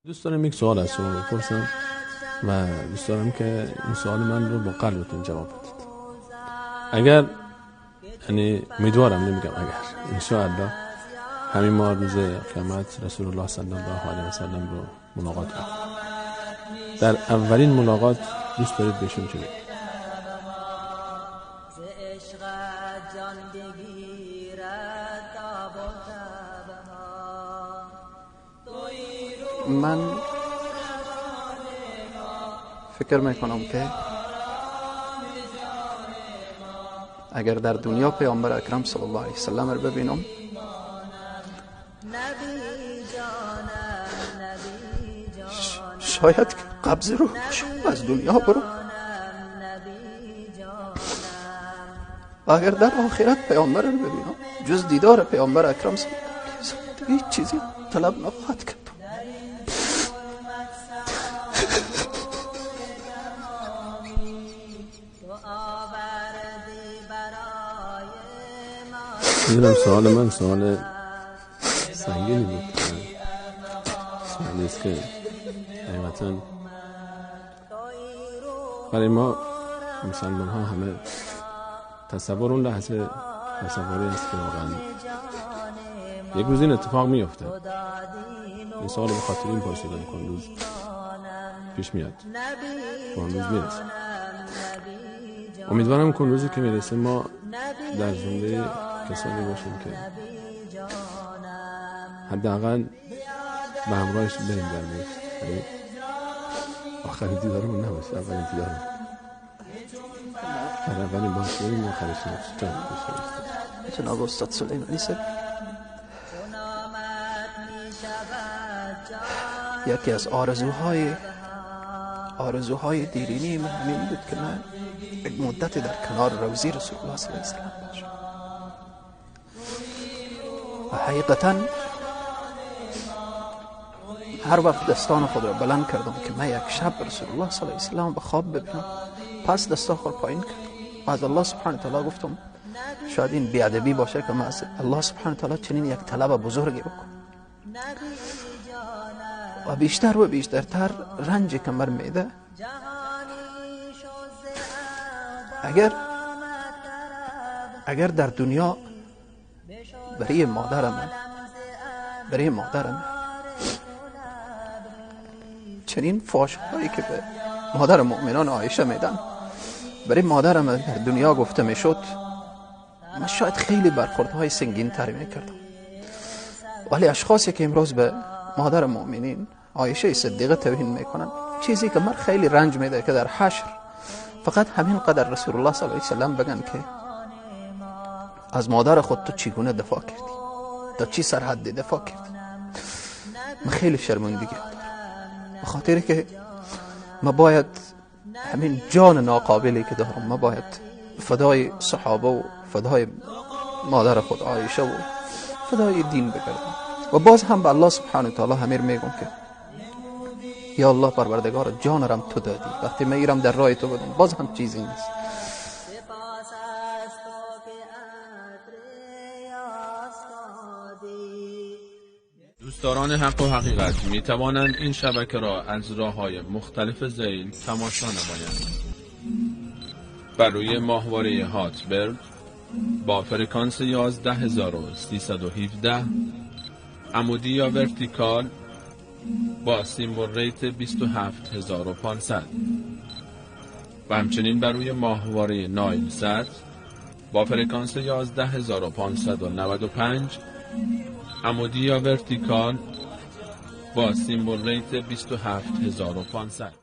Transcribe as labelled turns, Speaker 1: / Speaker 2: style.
Speaker 1: دوست دارم یک سوال از شما بپرسم و دوست دارم که این سوال من رو با قلبتون جواب بدید. اگر، یعنی امیدوارم، نمیگم اگر، انشاءالله همین ما روز قیامت رسول الله صلی الله علیه و سلم رو ملاقات کنیم. در اولین ملاقات دوست دارید بهشون چه بگید؟
Speaker 2: من فکر میکنم که اگر در دنیا پیامبر اکرم صلی الله علیه وسلم رو ببینم، شاید قبض رو از دنیا برو. اگر در آخرت پیامبر رو ببینم، جز دیدار پیامبر اکرم صلی الله علیه وسلم هیچ چیزی طلب نخواهد کرد.
Speaker 1: میدونم سوال من سوال سنگینی بود، سوالی است که حقیقتاً برای ما مسلمان ها همه تصور اون لحظه تصوری است که واقعا یک روز این اتفاق میفته. این سوال به خاطر این پرسیدم که روز پیش میاد، اون روز میرسه. امیدوارم که روزی که میرسه ما در زمره کسانی باشیم که حداقل به همراهش بریم در بهشت. یعنی آخرین دیدارمون نباشه، اولین دیدارمون. در اولین باش بریم، آخرش نباشه.
Speaker 2: جناب استاد سلیمانی صاحب، یکی از آرزوهای دیرینی من همین بود که من یک مدت در کنار روضه رسول الله صلی الله علیه و سلم باشم. و حقیقتا هر وقت دستان خود را بلند کردم که من یک شب رسول الله صلی الله علیه و سلم به خواب ببینم، پس دستان خود پایین کردم و از الله سبحانه تعالی گفتم شاید این بیادبی باشه که من از الله سبحانه تعالی چنین یک طلب بزرگی بکنم. و بیشتر و بیشترتر رنج کمر میده. اگر در دنیا برای مادرم چنین فاش هایی که به مادر مؤمنان عایشه میدن، برای مادرم در دنیا گفته میشد، من شاید خیلی برخوردهای سنگین تر میکردم. ولی اشخاصی که امروز به مادر مؤمنین عایشه صدیقه توهین میکنن، چیزی که من خیلی رنج میده که در حشر فقط همین قدر رسول الله صلی الله علیه و سلم بگن که از مادر خود تو چگونه دفاع کردی، تا چی سرحد دفاع کردی. من خیلی شرمندگی دارم به خاطر که ما باید همین جان ناقابلی که دارم، ما باید فدای صحابه و فدای مادر خود عایشه و فدای دین بگردم. و باز هم به الله سبحانه و تعالی همیر میگم که یا الله پروردگار، جان رم تو دادی، وقتی من ایرم در راه تو بدم باز هم چیزی نیست.
Speaker 1: دوستداران حق و حقیقت می توانند این شبکه را از راه‌های مختلف ذیل تماشا نمایند. بر روی ماهواره هاتبرد با فرکانس 11317 عمودی یا vertical با symbol rate 27500 و همچنین بر روی ماهواره نایل سات با فرکانس 11595 عمودی یا vertical با symbol rate 27500.